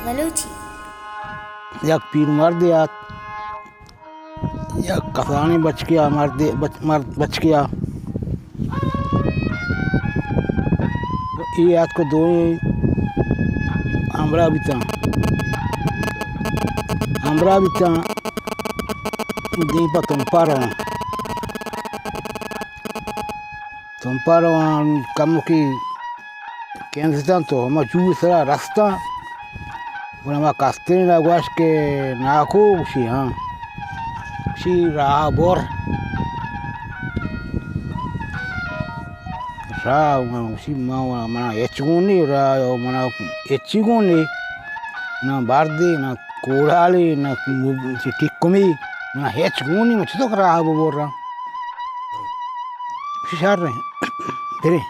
بلوچی۔ یک پیر مردے آت، یک کسانیں بچکے آ، مردے، بچ-، مرد، بچکے آ۔ اے آتک دوئیں ہمراہ بیتاں۔ ہمراہ بیتاں، دیم پہ تمپا رواں۔ تمپا رواں، کمکی کنزتاں تو ہما جوئے سرا رستاں۔ گڑا ہما کسترین ءَ گوشت کہ ناکو، گوشی ہاں۔ گوشی راہ بر۔ راہ، گوشی ما، منا ہچ گون نی، راہ منا ہچی گون نی۔ نہ بردے، نہ کوڑالے، نہ ٹکمی، منا ہچ گون نی، من چطور راہ ببراں؟ شر ایں، بریں۔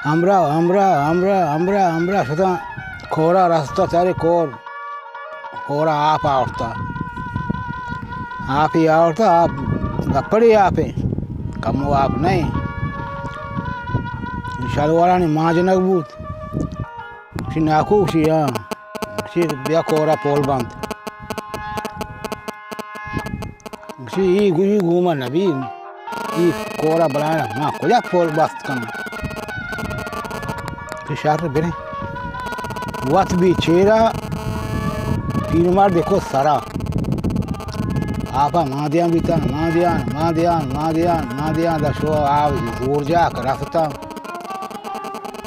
ہمراہ، ہمراہ، ہمراہ، ہمراہ، ہمراہ شتاں کورا رستہ، چارے کور، کورا آپ آورتا۔ آپی آورتا، آپ گپڑی آپے، کمو آپ نہیں۔ شلوارانی مانجنگ بوت۔ گوشی ناکو، گوشی ہاں۔ گوشی بیا کورا پول بند۔ گوشی اے گوشی گوما نبی، اے کورا بلانا ما کجا پول بست کناں؟ کہ شر بریں۔ وت بی چیرا، پیرمرد کو سرا۔ آپا مادیان بیتاں، مادیان، مادیان، مادیان، مادیان، دا شو آ زور جاک رفتاں۔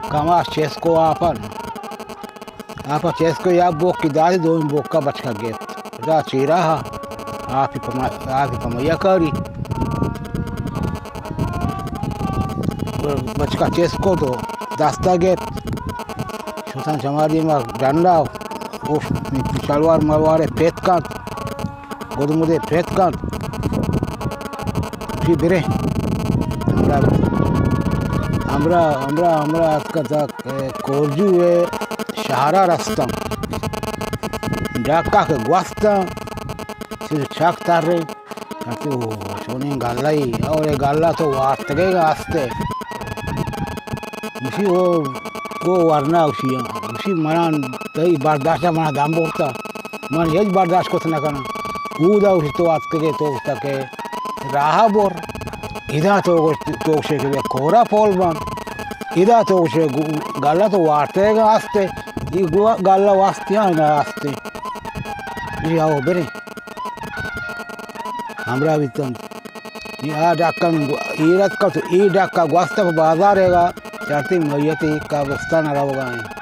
کماش چیسکو آپا۔ آپا چیسکو یا بوکی دادی، دومی بوکا بچکا گپت۔ دا چیرا ہا، آپی پما-، آپی پمیا کاری۔ بچکا چیسکو تو دستا گپت۔ شتاں چماں دیما ڈنڈا، اوش شلوار ملوارے پت کنت۔ گد مدے پت کنت۔ گوشی بریں۔ ہمراہ، ہمراہ، ہمراہ، ہمراہ اتکا تا کورجو ءِ شہرا رستاں۔ ڈاکا کہ گوستاں، چیز چک تریں۔ گوشتی او چونیں گلہ ای، اور اے گلہ تو وارتگے گا استے۔ گوشی او، او ورنا، گوشی، گوشی منا تئی برداشت منا دم برتا۔ من ہچ برداشت کت نہ کناں۔ اودا گوشت تو اتکگے تو گوشتا کہ راہ بر۔ ادا تو گوشت، تو گوشے کہ بیا کورا پول بند۔ ادا تو گوشے گو-، گلہ تو وارتگا استے۔ اے گو-، گلہ واسطیاں نہ استے۔ جی آؤ بریں۔ ہمراہ بیتنت۔ نی آ ڈاکاں گو-، ایر اتکا تو اے ڈاکا گوستہ پہ بازارے گا، چارتی میت قبرستان روگا ایں۔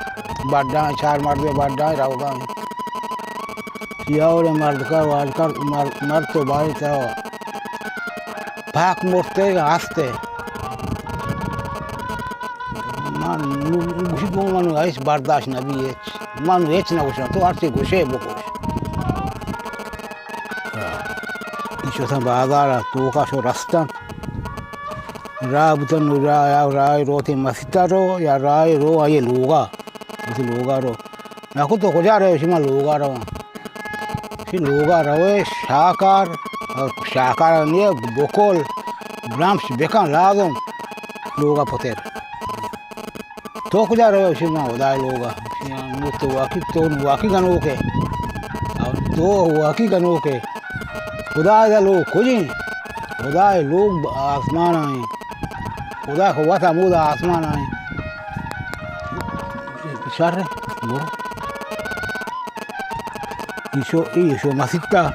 بڈا چار مردے بڈا روگا ایں۔ یا اور مردکا واجکا مر-، مرد تو باری تا پاک مرتے گا ہستے۔ من گوشی گو من ہیچ برداشت نبی ہیچ۔ من ہیچ نہ گوشاں، تو ہرچی گوشے بگوش۔ شتاں بازار ءَ توکا شو رستاں۔ راہ بوتن، راہ، یا راہ روتی مسیت ءَ رو، یا راہ رو آئی لوگا، وتی لوگا رو۔ ناکو تو کجا روئے؟ شما لوگا رواں۔ شی لوگا روئے، شاکار، شاکار نیے، بکل، برمش بکن لازم، لوگا پتر۔ تو کجا روئے؟ گوشی من ہدائے لوگا۔ گوشی ہاں، نوں تو واقعی، تو واقعی گنوکے۔ تو واقعی گنوکے۔ ہدائے لوگ کجیں؟ ہدائے لوگ آسمان ءَ ایں۔ ہدا کو وت ہمودا آسمان ءَ ایں۔ شر، برو۔ ایشو، ایشو مسیت ءَ۔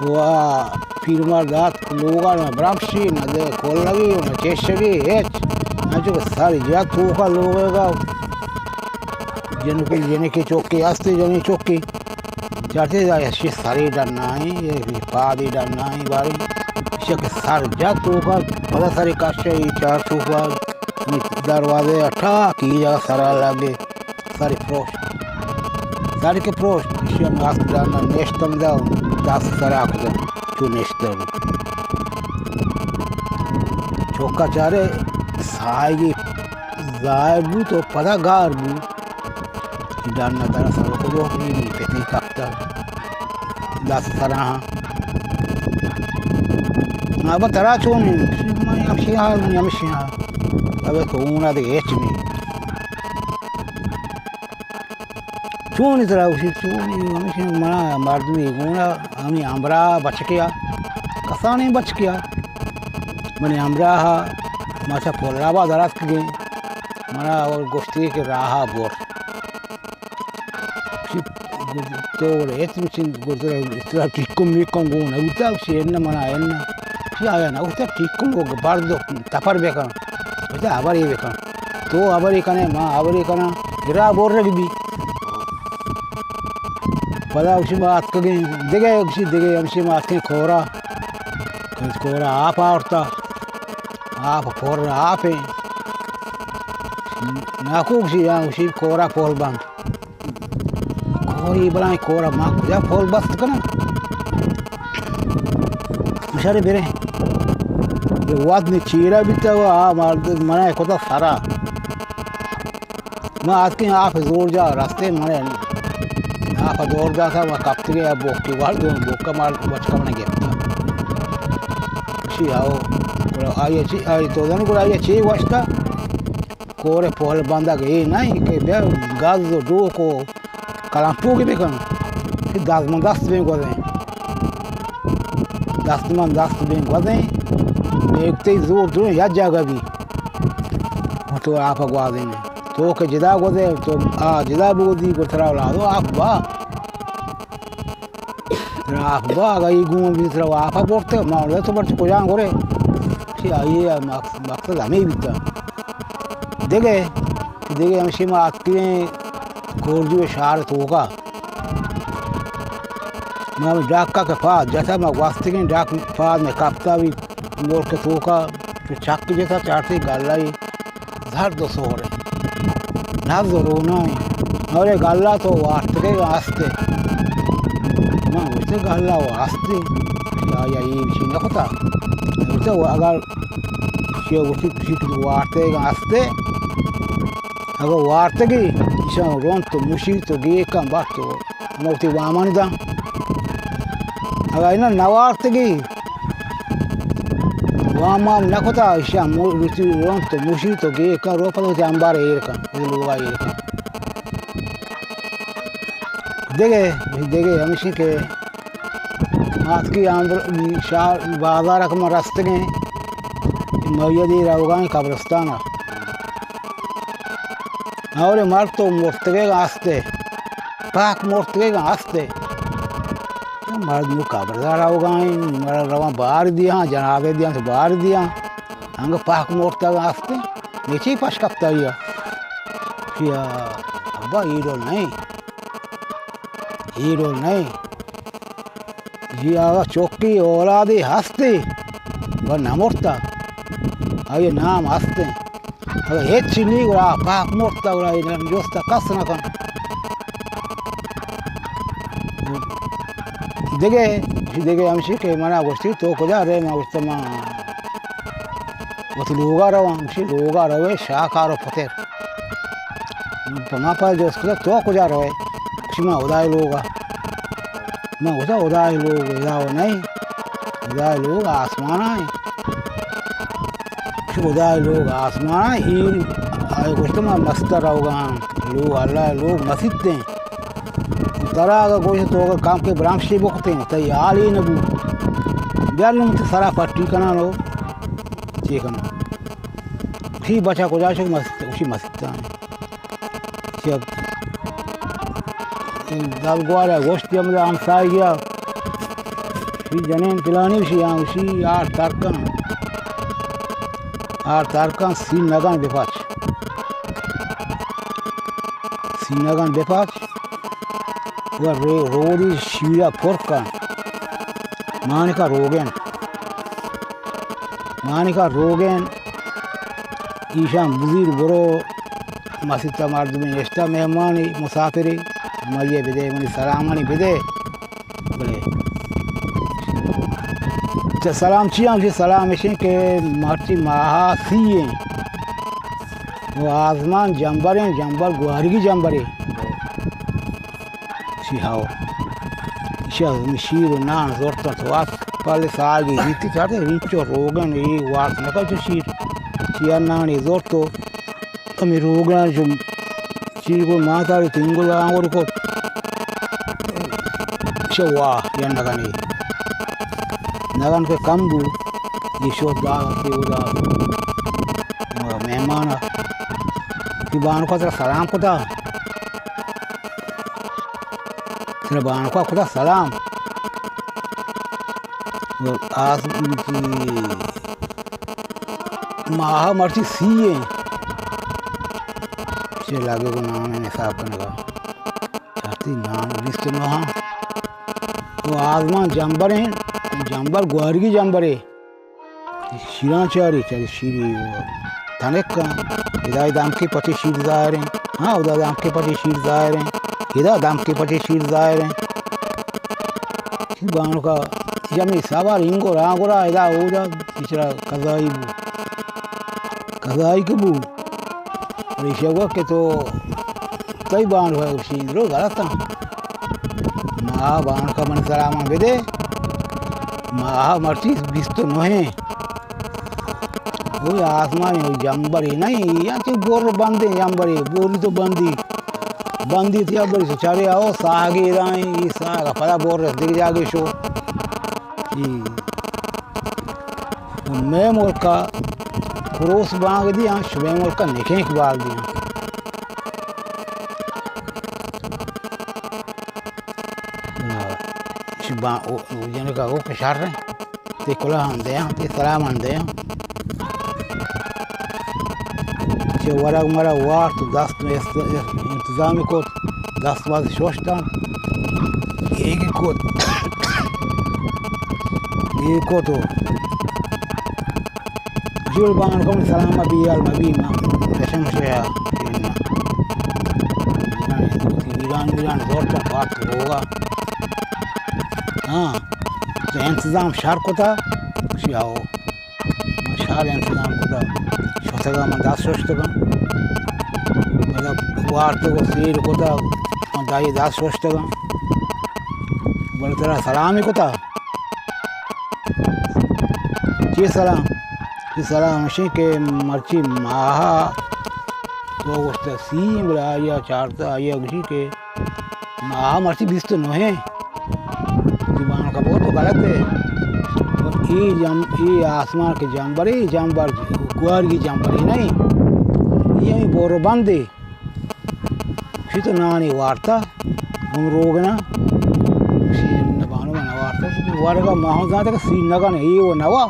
و آ پیرمرد آتک لوگا، نہ برمشی، نہ دے کولگی، نہ چیشگی، ہچ۔ انچو کہ سر جت توکا لوگے گا۔ جنکی، جنکی چوکی ہستی، جنی چوکی۔ چارتے دا اشی سری ڈنائیں، یہ پادی ڈنائیں باری۔ اشی کہ سر جت توکا، پدا سری کشے، چار چوکا، دروازے اٹھا، کی جگہ سرا لگے۔ سری پروشت۔ سری کہ پروشت، ایشی ہم ہست ڈنّا نشتم دا، دست سرا کتم، چو نشتم۔ چوکا چارے ساہگی ظاہر بوت و پدا گار بوت۔ ڈنّا ترا سر کتو، ای پتی کپتا۔ دست سرا ہاں۔ ابا ترا چون انت؟ من ہمشی حال، من ہمشی حال۔ ابے تو اونا دے ہچ نہیں۔ چونی ترا گوشی، چونی؟ ہمیشہ منا مردمی گونا، ہمیں ہمراہ بچکیا، کسانیں بچکیا، منی ہمراہ، ما چہ پل آباد دراتکگیں، منا اور گوشتی کہ راہ بر۔ گوشی، تو ہچ مچین گزر، اتنا ٹیکم میکم گون نبوتا، گوشی، انا منا انا۔ گوشی، آیا نہ گوشتا ٹیکم و برد و تپر بکن، گوشتا ہبرے بکن۔ تو ہبرے کنے، ما ہبرے کناں، گرا برگ بی۔ پدا گوشی، ما اتکگیں دگہ، گوشی، دگہ ہمشی ما اتکیں کورا، کورا آپ آورتا، آپ پر آپیں۔ ناکو گوشی، یا گوشی، کورا پول بند۔ کوری بلائیں کورا ما کجا پول بست کناں؟ مشارے برے۔ یہ واد نے چیرا بیتا و آ مرد منا کتا سرا۔ ما آتکیں آپ زور جا رستے، منے آپ دور جا تھا، ما کپتگے یا بوکی وار دون بوکا مار بچکا منا گپتا۔ شی آو، گڑا آئی چی، آئی تو دن گڑا آئی چی وشتا؟ کور پہل بندگ اے نہ کہ بیا گز و ڈوک و کلمپوگی بکن، کہ دست من دست بین گوزیں، دست من دست بین گوزیں، نیکتے زور درو یا جاگہ بی، تو آپ گوازیں، تو کہ جدا گوزے، تو آ جدا بودی، گو ترا لازو آپ با۔ ترا آپ با، اگا ای گون بی ترا آپ برتے، ما اڑے تو برچ کجا گورے؟ چی آئی مقصد، مقصد ہمیں بیتا۔ دگہ، دگہ ہمشی ما اتکیں کورجو شہر توکا۔ ما ڈاکا کہ پاد جتا، ما گوستگیں ڈاک پاد میں کپتا بھی ملک توکا، تو چک جتا چارتی گلائی۔ زرد و سہر انت، نز و رونائیں۔ اور اے گلہ تو وارتگے گا استے۔ من گوشتے گلہ و استے۔ یا، یا، یہ چی نہ کتا۔ گوشتے و اگر یہ گوشتی کسی کی وارتے گا استے۔ اگر وارتگی، ایشان رون تو مشی تو گیکن بات تو ہما وتی وامانی داں۔ اگاں اینا نوارتگی، وامان نکتا، ایشاں مو-، وتی رونت و موشیت و گیکا رو پدا وتی انبار ایر کن، وتی لوگا ایر کن۔ دگہ، دگہ ہمیشی کہ ماتکی آمبر-، شہر، بازار کہ ما رستگیں، میدی روگائیں قبرستانا۔ اور مرد تو مرتگے گا استے، پاک مرتگے گا استے۔ مرد نو قبر دار روگا ہیں، مرد روان بار دیاں، جنازے دیاں تو بار دیاں۔ انگا پاک مرتگا استے، نیچے پش کپتا ہی ہے۔ یا ابا، ایرو نہیں، ایرو نہیں۔ جی آغا چوکی اولادی ہستی، و نمرتا۔ آئی نام ہستے۔ اگہ ہچ نی گڑا پاک مرتا گڑا اے جستا کس نہ کن۔ دگہ، دگہ ہمشی کہ منا گوشتی تو کجا رئے؟ ما گوشتا ما وتی لوگا رواں۔ گوشی لوگا روئے شاکار و پتر۔ پہ ما پہ جست کتا تو کجا روئے؟ گوشی ما ہدائے لوگا۔ من گوشت، ہدائے لوگ ادا و نئیں، ہدائے لوگ آسمانا انت۔ گوشت، ہدائے لوگ آسمانا انت، ایر آئی گوشت، من مسیتا روگا آں، لوگ اللہ لوگ مسیت انت۔ ترا اگہ گوشت، تو اگہ کم کہ برمشے بکتیں، تئی حال اے نبو۔ بیا نوں تئی سرا پٹی کناں و چے کناں۔ گوشی بچا کجا شو؟ مسیت، گوشی مسیتا انت۔ چہ دزگوار ءَ گوشت، ہمدا ہمساہگی ءَ، شی جنین پلانی شی، آں شی آر ترکاں، آر ترکاں سینگاں بپچ، سینگاں بپچ و رو-، رودی شیرا پر کن، مانکا روگن، مانکا روگن، ایشاں بزیر برو، مسیت ءَ مردمے نشتہ، مہمانے، مسافرے، ہمائی ءَ بدے، منی سلامانی بدے۔ بلے چہ سلام چی ہم، سلام اشیں کہ مرچی ماہا سی ایں و آزمان جمبریں، جمبر گوارگی جمبرے۔ شی ہاو۔ ایشی ءَ شیر و نان زرت تو ات، پل ساگی دیتی چاتے، اینچو روگن ای وارت نکا چو شیر۔ شیر نانی زرت تو ہمے روگن جو چیز گو ماتاری تینگل آنگور کو، چوا یا نگنی، نگن کے کم بو، یہ شو دا کے ادا مہمان کی بانکو ترا سلام کتا، ترا بانکو کتا سلام۔ آس، ماہ مرچی سی ایں۔ چے لگے گو نام ایں حساب کنگا۔ چارتی نام بیست و نہ۔ تو آزمان جمبر ایں، جمبر گوارگی جمبرے۔ شیراں چاری، چاری شیری تنک کن۔ ادا دمکے پچے شیر ظاہر ایں۔ ہاں، ادا دمکے پچے شیر ظاہر ایں۔ ادا دمکے پچے شیر ظاہر ایں۔ بانکا یمی سوار اینگو راگورا ادا اودا بیچارہ قضائی بو۔ قضائی کہ بو۔ ریشہ گو کہ تو تئی بانک ءَ گوشی، درو غلط اَنت۔ ماہ بانک ءَ من سلام بدے۔ ماہ مرچی بیست و نہ ایں۔ وہی آسمان ءَ جمبرے نہیں، یا چی بور بندے جمبرے، بوری تو بندی۔ بندی تیا بری سو چارے آؤ، ساہ گیرائیں، یہ ساہ پدا بور رس دیگہ جاگے شو۔ جی۔ مئے ملک ءَ کروس بانگ دیاں، شمئے ملک ءَ نکینک بال دیاں۔ شی با-، او، او جنک ءَ او کشار رہے، تی کلاہاں دیاں، تی سلاماں دیاں۔ چہ ورگ مرگ وارت، دست است-، انتظامی کت، دست باز شوشتاں، ایگی کت، ایگی کت و جوڑ بان کن، سلام مبی، یار مبی، ما رشم شیا، ویران ویران زورتا پاک ہوگا۔ ہاں، تو انتظام شر کتا، شی آؤ۔ من شر انتظام کتا، شتگا من دست ششتگا۔ مطلب، وارتگ و سیر کتا، من دائی دست ششتگا۔ بلے ترا سلامی کتا۔ چی سلام؟ چی سلام؟ اشی کہ مرچی ماہا تو گوشت سی، بلے آیا چارتا، آیا گوشی کہ ماہ مرچی بیست و نہ ایں۔ زبان کا بہت غلط ہے۔ اور اے جم-، اے آسمان کے جمبرے، جمبر، گوارگی جمبرے نہیں۔ یہ ہمیں بورو بندے۔ شی تو نانی وارتا، ہم روگنا۔ شی نبانو من وارتا۔ ورگا ماہو زانتا کہ سی نگن اے و نوا۔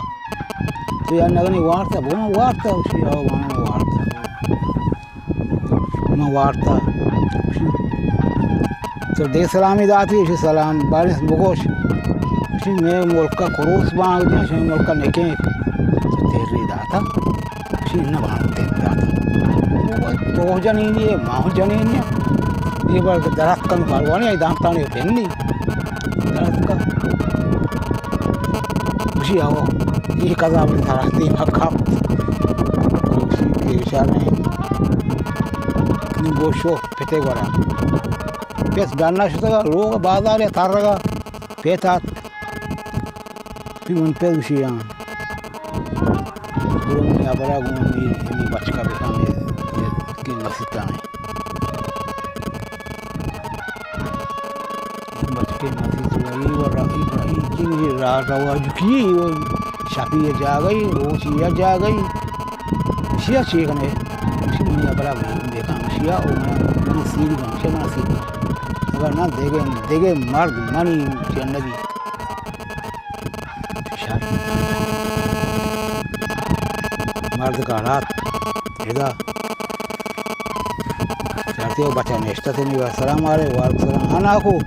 تو یا نگنی وارتا، بنا وارتا، شی آو بنا وارتا۔ من وارتا۔ تو دے سلامی داتی، اشی سلام بارش بگوش۔ اشی مئے ملک ءَ کروس بانگ دیاں، شمئے ملک ءَ نکیں۔ تو تیری داتا۔ اشی نہ بانگ تیری داتا۔ تو جنینی ہے، ماں جنینی ہے۔ یہ بار درخت کن پروانی ہے، دانتانی پنی۔ درخت کا۔ اشی آؤ۔ یہ قضا میں درختی حق حق۔ اشی کے اشارے۔ نی گوشو پتے گورا۔ پس ڈنا شتگا، لوگ بازار یا ترگا، پت آت۔ پی من پس گوشی آں۔ برو منی ہبرا گوں منی، منی بچکا بکن، یہ، یہ کہ نسیتا ہیں۔ بچکے نسیت وری و راہی، راہی، چی را-، رواج کی، و شپی یا جاگئی، روچی یا جاگئی۔ شیا چی کنے؟ شی منی ہبرا بکن، شیا او من، من سیر گم، شیا من سیر گم۔ اگر نہ دیگے، دیگے مرد منی جنگی۔ شر۔ مرد کا رات۔ ادا۔ چارتی او بچا نشتا تنی، سلام علیکم، وعلیکم سلام۔ ہاں ناکو۔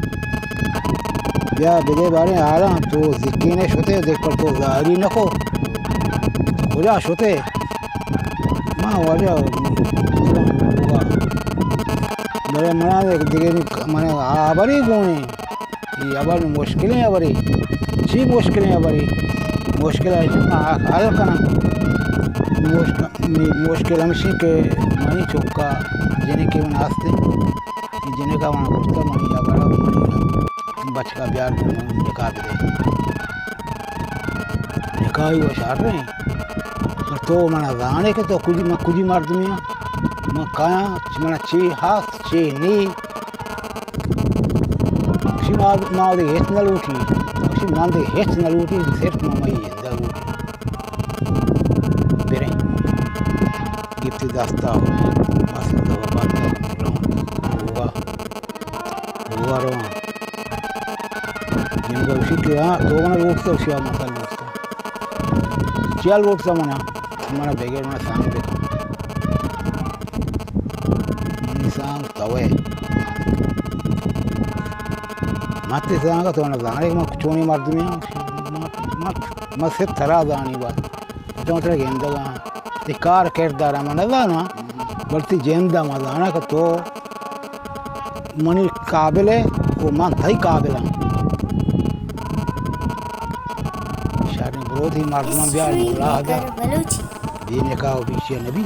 بیا بدے بارے حالاں، تو زکینے شتے، دیکھ پر تو ظاہری نکو۔ کجا شتے؟ ما واجہ بلے منا دیگہ منا ہبری گونے۔ یہ ہبر مشکلیں ہبری۔ چی مشکلیں ہبری؟ مشکل ہے، ما حل کناں۔ مشکل، مشکل ہمشی کہ منی چکا جنکے من ہستے۔ یہ جنکا من گوشتا، منی ہبرا، منی بچکا بیار، من نکاح بدے۔ نکاحی و شر ہیں۔ تو منا زانے کہ تو کجی، من کجی مردمی ہاں۔ من کایاں، چہ من چی ہست، چی نی۔ گوشی، ما، ما دگہ ہچ نہ لوٹی۔ گوشی، من دگہ ہچ نہ لوٹی، صرف من مئی زندہ لوٹی۔ بریں۔ گپتی دستا، مس دوا بند، روان۔ لوگا، لوگا روان۔ جنگا گوشی کہ ہاں، تو منا لوٹتا، گوشی، ہاں، من ترا لوٹتا۔ چیا لوٹتا منا؟ منا بگر منا سانگ بکن۔ منی سانگ توئے۔ من تئی سانگ تو نہ زانے، من چونیں مردمے آں۔ من، من، من صرف ترا زانی بات۔ تو ترا گندگ آں۔ تئی کار کردار من نہ زاناں، بلے تئی جند من زاناں کہ تو منی قابل ئے و من تئی قابل آں۔ شریں، برو تئی مردماں بیار، ملا دے۔ بے نکاح و بے چیز نبی۔